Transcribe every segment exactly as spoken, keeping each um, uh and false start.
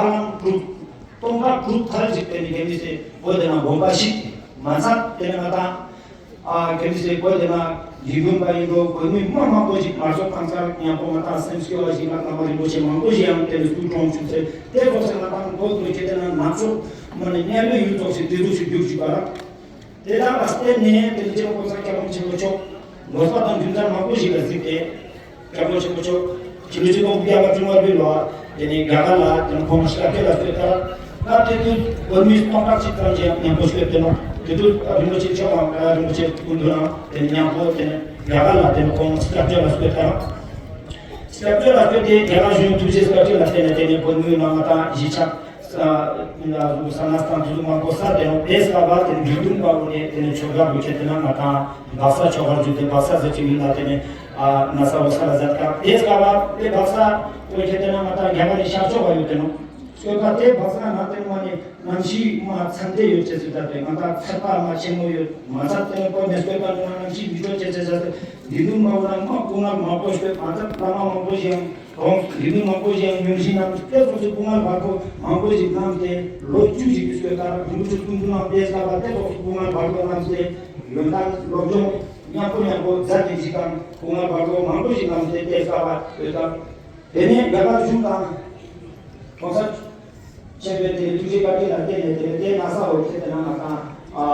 ལམ་གྲུབ། སྟོང་ཕྲག་གྲུབ་མཐའ་ཅིག་དེ་ནི་རྒན་མི་སེ་བོད་དེ་ན་དགོན་པ་ཞིག་མ་ཚད་དེ་ནི་ང་དང་། ཨ་རྒན་མི་སེ་བོད་དེ་ན་ཡིག་དགོན་པ་ཡིན་འགྲོ་བོད་མི་མ་མང་པོ་ཞིག་མར་ཚོ་ཁང་སར་ཉམ་པོ་ང་དང་སེམས་སྐྱོ་བ་ཞིག་ལ་བླ་མ་རིན་པོ་ཆེ་མང་པོ་ཞིག་ཡང་དེ་ནི་སྐུ་གྲོངས་བྱུང་ཚེ་དེ་ཚོ་སེ་ང་དང་བོད་དུ་ཁྱེད་དེ་ན་ནག་ཕྱོགས་མ་ནི་གནས་ལུས་ཡུལ་ཚོགས་སེ་དེ་ཚོ་ཞིག་རྒྱུག་ཅིག་པ་ར། དེ་དག་ལ་བརྟེན་ནས་དེ་ནི་སྤྱི་ནོར་གོང་ས་སྐྱབས་མགོན་ཆེན་པོ་མཆོག་མགོན་པ་དང་རྒྱུ་མཚན་མང་པོ་ཞིག་ལ་གཟིགས་ཏེ། སྐྱབས་མགོན་ཆེན་པོ་མཆོག་ཆིག་སྟོང་དགུ་བརྒྱ་བཅུ་ལྔ་ལོ་ལ་དེ་ནི་རྒྱ་གར་ལ་དེ་ནི་ཁོང་སྐྱབས་བཅོལ་ལ་བསྐྱོད་དར། སྐབས་དེ་དུས་བོད་མི་སྟོང་ཕྲག་གཅིག་ཙམ་ཞིག་མཉམ་པོ་བསྐྱོད་དེ་ནོ། དེ་དུས་རིན་པོ་ཆེ་མཆོག་དང་རིན་པོ་ཆེ་སྐུ་མདུན་ནང་དེ་ནི་མཉམ་པོ་དེ་ནི་རྒྱ་གར་ལ་དེ་ནི་ཁོང་སྐྱབས་བཅོལ་ལ་བསྐྱོད་དར། སྐྱབས་བཅོལ་ལ་བསྐྱོད་དེ་རྒྱ་གར་གཞུང་ཐུགས་རྗེ་བཀའ་དྲིན་ལ་བརྟེན་ནས་དེ་ནི་བོད་མིའི་ནང་ང་དང་གཞིས་ཆགས། ས་ས་ན་སྟངས་དེ་ཚོ་མང་པོ་ས་དེ་ནོ་དེ་སྐབས་པ་དེ་ནི་དགེ་འདུན་པ་འོ་ནས་དེ་ནི་ཆོས་སྒར་དུ་ཁྱེད་དེ་ན་ང་དང་སྦག་ས་ཆོས་སྒར་བརྒྱུད་དེ་སྦག་ས་ཟེར་གྱི་མིང་ལ་དེ་ནི་ཨ་ན་ས་འོ་ས་ལ་ཟེར་ཀ་དེ་སྐབས་པ་དེ་སྦག་ས་འོ་ཁྱེད་དེ་ན་ང་དང་རྒྱ་གར་རི་ཤར་ཕྱོགས་པ་ཡོད་དེ་ནོ། སྐྱོད་ཀ་དེ་སྦག་ས་ན་དེ་ནི་མ་ནི་གནམ་གཤིས་མ་ཚ་འདྲེ་ཡོད་ཅེས་ཟེར་ད་དེ་ང་དང་ཚ་པ་མ་ཆེན་མོ་ཡོད་མ་ཚ་དེ་ནི་པོ་ནས་སྐྱོད་ཀ་ནི་གནམ་གཤིས་མི་འཕྲོད་ཅེས་ཟེར་ད་དེ་དགེ་འདུན་པ་འོ་ན་མ་སྐུ་ངལ་མང་པོ་ཤོད་མ་ཚ་བླ་མ་མང་པོ་ཞིག་ཡང་། གོང་དགེ་འདུན་མང་པོ་ཞིག་ཡང་ཉུང་ཤས་རྣམས་དེ་སོགས་སུ་སྐུ་ངལ་བར་དོ་མང་པོ་ཞིག་བསྣམས་ཏེ་ལོ་བཅུ་ཞིག་གི་སྐོར་ལྟར་རིན་པོ་ཆེ་སྐུ་མདུན་ནང་བསྡད་སྐབས་དེ་སོགས་སུ་སྐུ་ངལ་བར་དོ་བསྣམས་ཏེ་ཡོན་ཏན་སློབ་སྦྱོང་མཉམ་པོ་མཉམ་པོ་མཛད་དེ་ཞིག་དང་སྐུ་ངལ་བར་དོ་མང་པོ་ཞིག་བསྣམས་ཏེ་བསྡད་སྐབས་ཡོད་སྟབས། དེ་ནས་རྒྱ་གར་གཞུང་དང་གོང་ས་ཆེན་པོའི་དེ་ཐུགས་རྗེ་བཀའ་དྲིན་ལ་བརྟེན་ནས་དེ་ནས་དེ་ན་ས་འོ་ཁྱེད་དེ་ན་ང་དང་ཨ་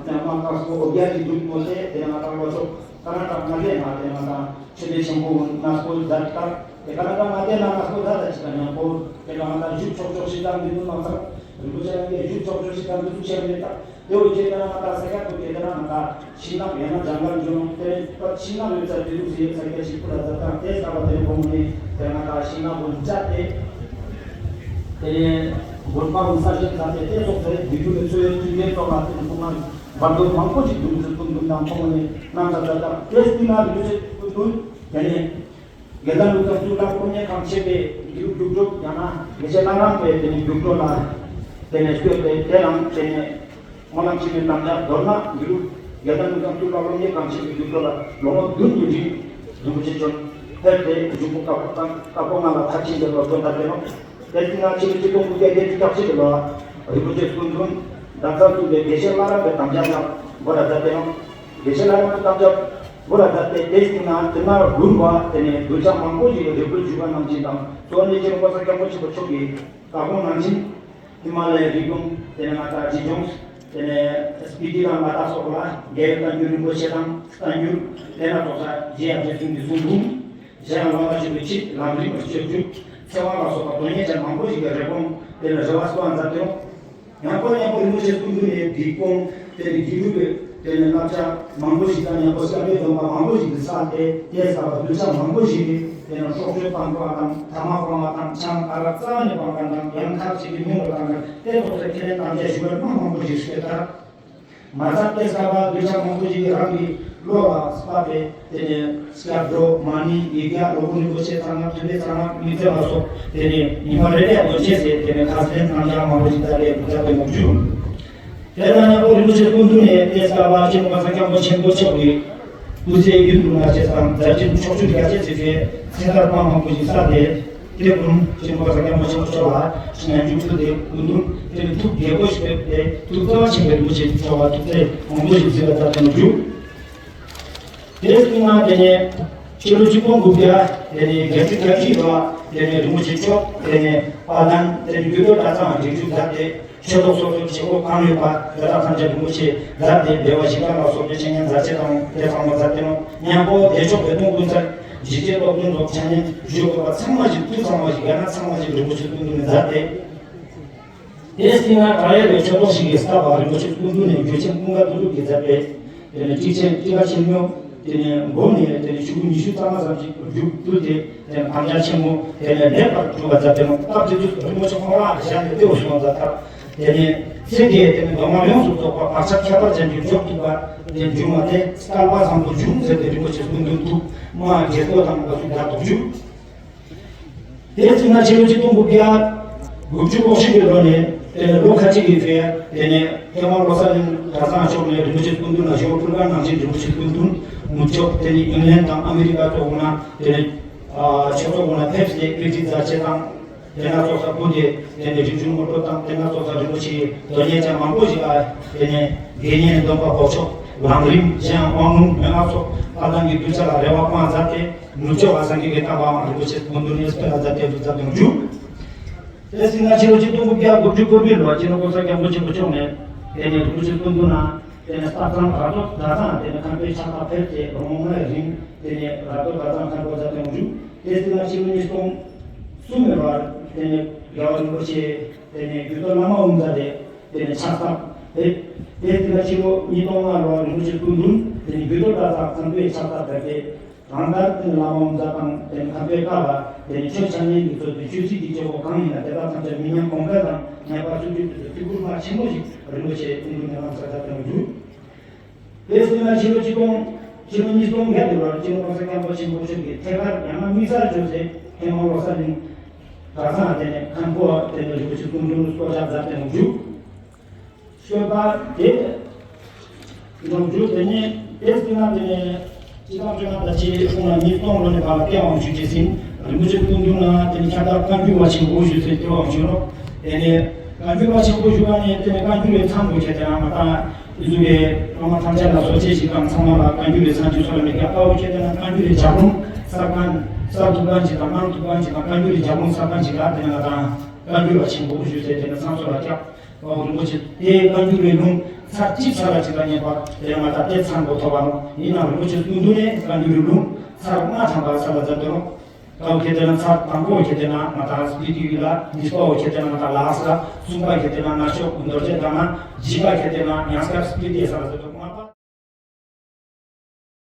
ཉམས་མ་དཀར་སོ་འོ་རྒྱལ་གྱི་འདུག་མོ་དེ་དེ་ན་ང་དང་ལོ་ཤོག་ཀ་ན་ཀ་མངའ་སྡེ་ན་དེ་ན་ང་དང་ཆོས་སྡེ་ཆེན་པོ་ན་སྐོར་མཛད་དཀར་དེ་ཀ་ན་ཀ་མངའ་སྡེ་ན་ང་སྐོར་མཛད་ད་ཅི་ད་ཉམ་པོ་དེ་ན་ང་དང་བཞུགས་ཆོག་ཆོག་ཞིག་དང་འདི་ནུ་མ་ཚར་རིན་པོ་ཆེ་རང་གིས་བཞུགས་ཆོག་ཆོག་ཞིག་དང་འདི་ཚུ་བྱས་མེད་ད། དེ་འོ་ཁྱེད་དེ་ན་ང་དང་ས་ཁྱབ་ཏུ་ཁྱེད་དེ་ན་ང་དང་ཤིང་ནགས་ཡང་ན་ལྗང་ཁར་འཇོག་དེ་ནས་ཤིང་ནགས་ཡོད་ཚད་དེ་ལུགས་ཟེར་ས་ཁྱབ་ཞིག་ཁུ་ལ་ཛ་དང་དེ་ས་བ་དེ་ནས་གོང་ནས་དེ་ང་དང་ཤིང་ནགས་བུ་བཅད་དེ་དེ་ནས་དགོན་པ་བུ་ས་ཞིག་ཛ་དེ་དེ་སོགས་དེ་བདུད་རྒྱུད་ཀྱི་ཚོ་ཡོད་དུས་དེ་སོགས་ལ་དེ་ནས་ཁུ་མ་བར་དོ་མང་པོ་ཞིག་དུས་ཚོད་ཀུན་ཏུ་དང་གོང་ནས་གནང་ཚར་ཛ་དང་དེ་སྟིང་ན་དུས་ཚོད་ཀུན་ཏུ་དེ་ནས། དགེ་ལྡན་ལུགས་དང་གཙུག་ལག་སློབ་གཉེར་ཁང་ཆེན་པོའི་རྒྱུད་རྒྱུགས་སྤྲོད་ཡང་ན་དགེ་བཤེས་བླ་རམས་པའི་དེ་ནས་རྒྱུགས་སྤྲོད་ལ་དེ་ནས་བསྐྱོད་དེ་དེ་རང་དེ་ནས་སྨོན་ལམ་ཆེན་མོའི་དམ་བཅའ་མདོར་ན་རྒྱུད་དགེ་ལྡན་ལུགས་དང་གཙུག་ལག་སློབ་གཉེར་ཁང་ཆེན་པོའི་རྒྱུགས་སྤྲོད་ལ་ལོ་ངོ་བདུན་དུ་རིང་རིན་པོ་ཆེ་བྱོན་ཕེབས་ཏེ་གཞུང་པོ་བཀའ་པོད་དང་བཀའ་པོད་ལྔ་ལ་མཐར་ཕྱིན་པའི་ལོ་ཐོན་ཐར་ཏེ་ནོ། དེ་ཚེ་ན་ཕྱི་ལོ་ཆིག་སྟོང་དགུ་བརྒྱ་བརྒྱད་ཅུ་གྱ་གཅིག་ལོ་རིན་པོ་ཆེ་སྐུ་མདུན་གདན་ས་བཙུགས་པའི་དགེ་བཤེས་བླ་རམས་པའི་དམ་བཅའ་ཡང་འགོ་ལ་མཛད་དེ་ནོ། དགེ་བཤེས་བླ་རམས་པའི་དམ་བཅའ་འགོ་ལ་མཛད་དེ་དེ་ཟིན་ན་དེ་ན་ལུང་བ་དེ་ནས་གདུལ་བྱ་མང་པོ་ཞིག་རེ་སྐུལ་ཞུས་པ་ནང་བཞིན་དང་གཙོ་བོ་ནི་སྤྱི་ནོར་གོང་ས་སྐྱབས་མགོན་ཆེན་པོ་མཆོག་གིས་བཀའ་དགོངས་ནང་བཞིན་ཧི་མ་ལ་ཡའི་རི་ཀླུང་དེ་ནས་ང་དང་རྗེས་ལྗོངས་དེ་ནས་སྤི་ཏི་དང་ང་དང་སོགས་ལ་རྒྱལ་བའི་བཀའ་འགྱུར་རིན་པོ་ཆེ་དང་བསྟན་འགྱུར་དེ་ན་ཐོག་ས་རྗེ་ཡབ་རྗེ་བཙུན་གྱི་གསུང་འབུམ། གཞན་ཡང་བླ་མ་ཆོས་པའི་ཆེད་ལམ་རིམ་པར་སྤྱོད་རྒྱུ། ཚེ་དབང་ལ་སོགས་པ་དོན་གཉེར་ཅན་མང་པོ་ཞིག་གི་རེ་སྐོང་དེ་ནས་རེ་བ་གསོལ་བ་མཛད་དེ་ཡོང་། ཡང་སྐོར་ཡང་སྐོར་རིན་པོ་ཆེ་སྐུ་མདུན་ནས་འདི་སྐོང་དེ་ནས་དགེ་ལུགས་པའི་དེ་ནས་བསླབ་བྱ་མང་པོ་ཞིག་དང་ཡང་སྐོར་སྐྱབས་འགྲོའི་སྡོམ་པ་མང་པོ་ཞིག་གི་ས་དེ་དེ་ས་བ་གདུལ་བྱ་མང་པོ་ཞིག་གིས་དེ་ནས་སྲོག་གཅོད་སྤང་དགོས་པ་དང་ཐ་མག་སྤང་བ་དང་ཆང་ཨ་རག་རྩ་བ་ནས་སྤང་མཁན་དང་ཡང་ཁ་ཅིག་གིས་མི་འོ་བཏང་མཁན་དེ་ཚོ་ཚོས་ཁས་ལེན་དམ་བཅའ་ཞུ་བར་མང་མང་པོ་ཞིག་ཞུས་ད། མ་ཚད་དེ་སྐབས་པ་གདུལ་བྱ་མང་པོ་ཞིག་གིས་རང་གི་བློ་ལ་བབས་པའི་དེ་ནས་སྐྱབས་འགྲོ་མ་ཎི་ཡིག་བརྒྱ་སློབ་དཔོན་རིན་པོ་ཆེ་གསང་སྔགས་ཐུབ་པའི་གསང་སྔགས་དམིགས་བརྩེ་ལ་སོགས་དེ་ནས་ཉི་མ་རེ་རེ་ཡང་དོན་ཆེ་ཟེར་དེ་ནས་ཁ་སེམས་རྣམ་གཞག་མང་པོ་ཞིག་བཏབ་པའི་འབུལ་ཚབ་སྟོན་དགོས་བྱུང་། དེ་ལྟར་ན་ཁོང་རིན་པོ་ཆེ་སྐུ་མདུན་ནས་དེ་སྐབས་པ་སྤྱི་ནོར་གོང་ས་སྐྱབས་མགོན་ཆེན་པོ་མཆོག་གིས་སྐུ་ཚེ་ཡུན་དུ་བརྟན་ཆེད་དང་མཛད་རྗེས་ཕྱོགས་བཅུ་རྒྱ་ཆེ་ཚིག་པའི་ཚེ་ཐར་པ་མང་པོ་ཞིག་བསགས་ཏེ། དེ་ཀུན་སྤྱི་ནོར་གོང་ས་སྐྱབས་མགོན་ཆེན་པོ་མཆོག་ལ་ཞིང་ཡང་མཇུག་ཐུག་སྟེ་སྐུ་མདུན་དེ་ནི་ཐུགས་དགྱེས་པོ་ཞིག་ཕེབས་ཏེ་ཐུགས་བརྩེ་བ་ཆེན་པོས་རིན་པོ་ཆེ་མཆོག་ལ་ཐུགས་རྗེ་མང་པོ་ཞིག་གཟིགས་པ་ལྟར་དུ་བཞུགས། དེ་སྟིང་ན་དེ་ནས་ཕྱི་ལོ་ཆིག་སྟོང་དགུ་བརྒྱ་དེ་ནས་བརྒྱད་ཅུ་གྱ་བཞི་ལོ་དེ་ནས་རིན་པོ་ཆེ་མཆོག་དེ་ནས་དཔལ་ལྡན་དེ་ནས་འགྱུར་རྡོ་གྲྭ་ཚང་སྒྲིག་འཛུགས་མཛད་དེ། ཆོས་ཐོག་སོ་སོའི་བྱེད་སྒོ་གང་ཡོད་པ་དེ་དག་ཐམས་ཅད་རིན་པོ་ཆེ་མཛད་དེ་འབད་བ་བཞི་ཀ་ལ་སོགས་པའི་འཆད་ཉན་མཛད་རྗེས་དང་དེ་ཚང་མ་མཛད་དེ་ནོ། མཉམ་པོ་བདེ་མཆོག་བོད་དོན་ཀུན་གསལ་ཇི་སྐད་སློབ་དཔོན་སོགས་འཆད་ཉན་ཞུ་དགོས་པ་ཚང་མ་ཞིག་དུས་ཚང་མ་ཞིག་ཡང་ན་ཚང་མ་ཞིག་རིན་པོ་ཆེ་སྐུ་མདུན་ནས་མཛད་དེ། དེ་སྟིང་ན་ག་རེ་རེ་ཆོས་ཐོག་ཞིག་གིས་བསྟབས་པ་རིན་པོ་ཆེ་སྐུ་མདུན་ནས་རྒྱུ་ཆེན་ཀུན་དགའ་བསྡུས་གྲུབ་ཀྱིས་མཛད་པའི་དེ་ནས་ཊིཀ་ཆེན་ཊི་ཀ་ཆེན་མོ་དེ་ནས་འབུམ་ནས་དེ་ནས་ཆུ་ཚོད་ཉི་ཤུ་རྩ་ལྔ་ཙམ་ཞིག་རྒྱུགས་ཕུལ་ཏེ། དེ་ནས་དམ་བཅའ་ཆེན་མོ་དེ་ནས་ལེགས་པར་གྲུབ་པ་མཛད་དེ་ནོ། སྐབས་དེ་དུས་རིན་པོ་ཆེ་ཁོང་རང་ཞལ་ནས་དེ་འོ་གསུངས་མཛད་ཐབས། དེ་ནས་ཚེ་འདིའི་དེ་ནས་མདོ་སྔགས་ཡོངས་སུ་རྫོགས་པ་བག་ཆགས་ཁྱད་པར་ཅན་གྱི་མཆོག་ཐུབ་པ་དེ་འབྱུང་བ་དེ་སྐལ་པ་བཟང་པོ་འབྱུང་ཟེར་ཏེ་རིན་པོ་ཆེ་སྐུ་མདུན་ཐུགས་མ་དགྱེས་པོ་དང་དགའ་བསུ་དགའ་དོགས་བྱུང་། དེ་ཚེ་ན་ཕྱི་ལོ་ཆིག་སྟོང་དགུ་བརྒྱ་དགུ་བཅུ་གོ་བཞི་པའི་ལོ་ནས་དེ་ནས་ལོ་ཁ་ཅིག་གི་རྗེས་དེ་ནས་ཐེ་ཝན་ལོ་ས་ལིང་གྲྭ་ཚང་ཕྱོགས་ནས་རིན་པོ་ཆེ་སྐུ་མདུན་ལ་ཞུ་བ་ཕུལ་བ་ནང་བཞིན་རིན་པོ་ཆེ་སྐུ་མདུན་མུ་མཆོག་དེ་ནས་ཨིང་ལན་དང་ཨ་མི་རི་ཀ་སོགས་ན་དེ་ནས་ཆོས་ཚོགས་ན་ཕེབས་ཏེ་དཔེ་ཁྲིད་མཛད་རྗེས་དང་། དེ་སྣ་ཚོགས་ས་ཕུལ་ཏེ་དེ་ནས་རིགས་རྒྱུད་ངོ་སྤྲོད་དང་། དེ་སྣ་ཚོགས་ས་རིན་པོ་ཆེའི་དོན་གཉེར་ཅན་མང་པོ་ཞིག་ལ་དེ་ནས་དགེ་བསྙེན་སྡོམ་པ་གོ་ཆོད་ལམ་རིམ་གཞན་དབང་ལུང་མན་ངག་སོགས་བཀའ་ཐང་གི་གདུལ་བྱ་ལ་རེ་བ་སྤང་མཛད་དེ། ནུབ་ཕྱོགས་པ་སངས་རྒྱས་ཀྱི་བསྟན་པའང་རིན་པོ་ཆེ་སྐུ་མདུན་ནས་སྤེལ་ལ་མཛད་དེ་འདུག་མཛད་དུ་འཇུག་དེ་ཟིན་ན་ཕྱི་ལོ་ཆིག་སྟོང་དགུ་བརྒྱ་དགུ་བཅུ་གོ་དགུ་ལོར་སྤྱི་ནོར་༸གོང་ས་༸སྐྱབས་མགོན་ཆེན་པོ་མཆོག་ནས་དེ་ནས་རིན་པོ་ཆེ་སྐུ་མདུན་ན་དེ་ནས་སྟག་ཚང་ར་ཏོ་གྲྭ་ཚང་དེ་ནས་མཁན་པོའི་ཕྱག་རྟགས་ཕེབས་ཏེ་ལོ་ངོ་ལྔའི་རིང་དེ་ནས་ར་ཏོ་གྲྭ་ཚང་མཁན་པོ་མཛད་དུ་འཇུག་དེ་ཟིན་ན་ཕྱི་ལོ་ཉིས་སྟོང་གསུམ་ལོར་དེ་ནས་རྒྱལ་བ་རིན་པོ་ཆེ་དེ་ནས་རྒྱུད་སྟོད་བླ་མ་དབུ་མཛད་དེ་དེ་ནས་ཕྱག་རྟགས་ཕེབས། དེ་ཟིན་ན་ཕྱི་ལོ་ཉིས་སྟོང་ལྔ་ལོར་རིན་པོ་ཆེ་སྐུ་མདུན་དེ་ནས་རྒྱུད་སྟོད་གྲྭ་ཚང་མཁན་པོའི་ཕྱག་རྟགས་ཕེབས་ཏེ། གང་ལྟར་དེ་ནས་བླ་མ་དབུ་མཛད་དང་དེ་ནས་མཁན་པོའི་བཀའ་ལ་དེ་ནས་ཆོས་འཆད་ཉན་གྱི་ཚུལ་དུ་ཆོས་སྲིད་ཀྱི་སྤྱོད་སྒོ་གང་ཡིན་ན་དེ་དག་ཐམས་ཅད་མི་ཉམས་གོང་འཕེལ་དང་ཉམས་པ་སོར་ཆུད་དུ་ཐུགས་ཁུར་མ་ཆེན་པོ་ཞིག་རིན་པོ་ཆེ་སྐུ་མདུན་ནས་གནང་ས་མཛད་དུ་འཇུག་དེ་ཟིན་ན་ཕྱི་ལོ་ཆིག་སྟོང་ཕྱི་ལོ་ཉིས་སྟོང་བརྒྱད་དུ་ལོར་སྤྱི་ནོར་༸གོང་ས་༸སྐྱབས་མགོན་ཆེན་པོ་མཆོག་གིས་ཐད་ཀར་ཡང་ན་དམིགས་བསལ་བྱས་ཚེ་ཐེངས་མ་ལོ་གསར་གླིང་གྲྭ་ཚང་དེ་ནས་མཁན་པོ་དེ་ནས་རིན་པོ་ཆེ་སྐུ་མདུན་གསོལ་ཇ་མཛད་དུ་འཇུག་ཤོད་པ་དེ། ལོ་རྒྱུས་དེ་ནས་དེ་ཟིན་ན་དེ་ནས་སྤྱི་ཚང་བཅོ་ལྔ་ད་ཅི་གསུང་ལ་ཉིས་སྟོང་ལོ་ནས་བར་ལ་སྐྱེ་བའང་ཞུ་རྒྱུ་ཟིན། རིན་པོ་ཆེ་སྐུ་མདུན་ལ་དེ་ནས་ཁྱབ་བདག་བཀའ་འགྱུར་བ་ཆེན་པོ་ཞུ་ཚེ་སྐྱེ་བའང་ཞུ་རོགས། དེ་ནས་བཀའ་འགྱུར་བ་ཆེན་པོ་ཞུ་བ་ནས་དེ་ནས་བཀའ་འགྱུར་བའི་མཚམས་པོ་ཁྱེད་དེ་ན་ང་ད་ཨི་ཟུ་བའི་སློབ་མ་ཐམས་ཅད་ལ་གསོལ་ཆས་ཤིག་དང་ཚང་མ་ལ་བཀའ་འགྱུར་བའི་མཚམས་ཀྱི་སོ་ལ་མི་སྐྱ་དཀའ་བོ་ཁྱེད་དེ་ན་བཀའ་འགྱུར་བའི་ལྗགས་ལུང་གསར་མཁན་གསར་ཐུབ་མཁན་ཞིག་དང་གནང་ཐུབ་མཁན་ཞིག་དང་བཀའ་འགྱུར་བའི་ལྗགས་ལུང་གསར་མཁན་ཞིག་ལ་དེ་ན་ང་ད་བཀའ་འགྱུར་བ་ཆེན་པོ་ཞུ་ཚེ་དེ་ན་མཚམས་སོ་ལ་སྐྱབས། ཨོ་རིན་པོ་ཆེ་དེ་བཀའ་འགྱུར་བའི་ལུང་ཚར་གཅིག་ཚར་ལ་གཅིག་ལ་ཉན་པ་དེ་ང་ད་དེ་མཚམས་པོ་ཐོབ་པ་ནོ། ཡིན་ནའང་རིན་པོ་ཆེ་སྐུ་མདུན་ནས་བཀའ་འགྱུར་བའི་ལུང་ཚར་ལྔ་ཐམ་པ་ས་ལ་མཛད་དོ་རོ། ཀའོ་ཁྱེད་དེ་ན་ཚར་དང་པོ་ཁྱེད་དེ་ན་ང་ད་སྤི་ཏི་ཡུལ་ལ། གཉིས་པའོ་ཁྱེད་དེ་ན་ང་ད་ལ་དྭགས་ལ། གསུམ་པ་ཁྱེད་དེ་ན་ནག་ཕྱོགས་རྡོ་རྗེ་གདན་ན། བཞི་པ་ཁྱེད་དེ་ན་ཉང་སྐར་སྤི་ཏི་ས་ལ་མཛད་དོ། ལྔ་པ།